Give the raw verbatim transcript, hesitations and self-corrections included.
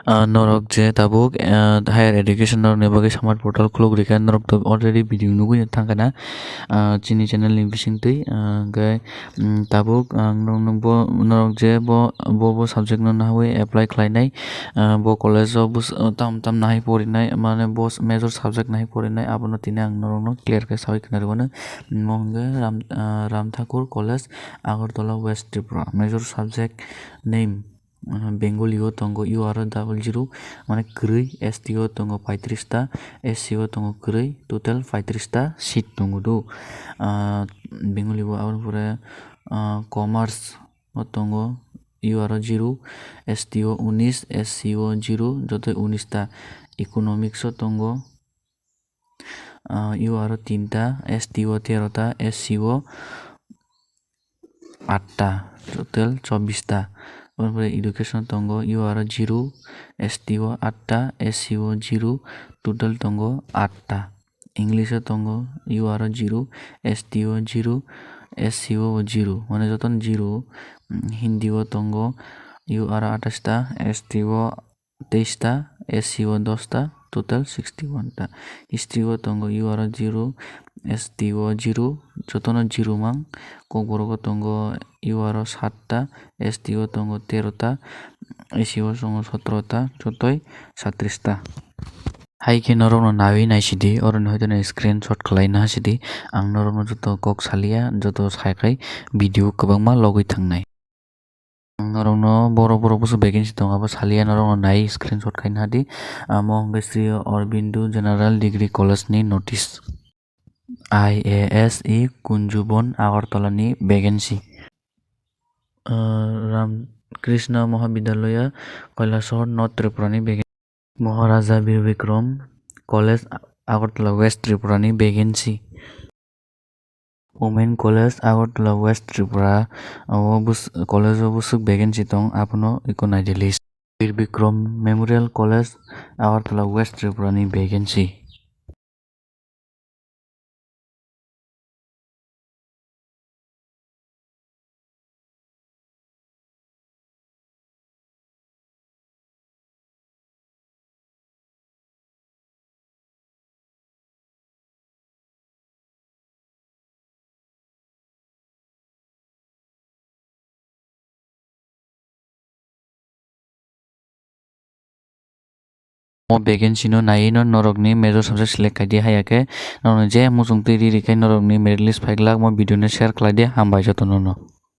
Ah, norok je tabuk, ah, higher education norokni bagwi Samarth portal khuluk rikha, norok to already video nugwi thangkha na, ah, chini channel ni bisingtwi, ah, hwnkhe, mm, tabuk ang norokno bo, norok je bo, bo, bo subject no nahwi apply khlainai, ah, bo college o bus-, ah, tam, tam nahai porinai, mane bo s-, major subject nahai porinai, abono tini ang norokno clear khe sawi khna rwmano. Omo hwnkhe Ram, ah, Ram Thakur College, Agartala, West Tripura, major subject name. Bengali o tongo U R O double zero, mane kwrwi, S T o tongo paitris ta, S C o tongo kwrwi, total paitris ta seat tongo do. Ah, Bengali o aboni pore, ah, commerce o tongo U R O zero, S T o unis, S C o zero, joto unis ta. Economics o tongo ah, U R O tinta, S T o terota, S C o atta, total chobbish ta. Aboni pore education tongo U R O zero, S T o atta, S C o zero, total tongo atta. English o tongo U R O zero, S T o zero, S C o zero. Mane jotono zero. Mm, Hindi o tongo U R O atais ta, S T o teis ta, S C o dos ta, total sixty one ta. History o tongo U R O zero, S T o zero, jotono zero mang. Kokborok o tongo U R O sat ta, S T o tongo tero ta, S C o tongo sotro ta, jotoi satris ta. Hai khe norokno nawi naisidi, oroni hoiteno screenshot khlai na hasidi. Ang norokno joto kok salia, joto saikhai video kwbangma logwi thangnai. Ang norokno borok borok bwswk vacancy tongo abo salia norokno nai screenshot khaina hadi. Amo hwnkhe Sri Aurobindo General Degree College ni notice. I A S E Kunjubon Agartala ni vacancy. Ah, Ram Krishna Mahavidyalaya Kailasahar North Tripura ni vacancy. Maharaja Bir Bikram College Agartala West Tripura ni vacancy. Women College Agartala West Tripura o bus-, college o bwswk vacancy tong abono eko naidi list. Bir Bikram Memorial College Agartala West Tripura ni vacancy. O vacancy no naiwi no norokni major subject select khaidi, haiya khe norokni je muchung twi ri rikhe norokni merit list phaiglak, mo video no share khlaidi, hambai jotono no.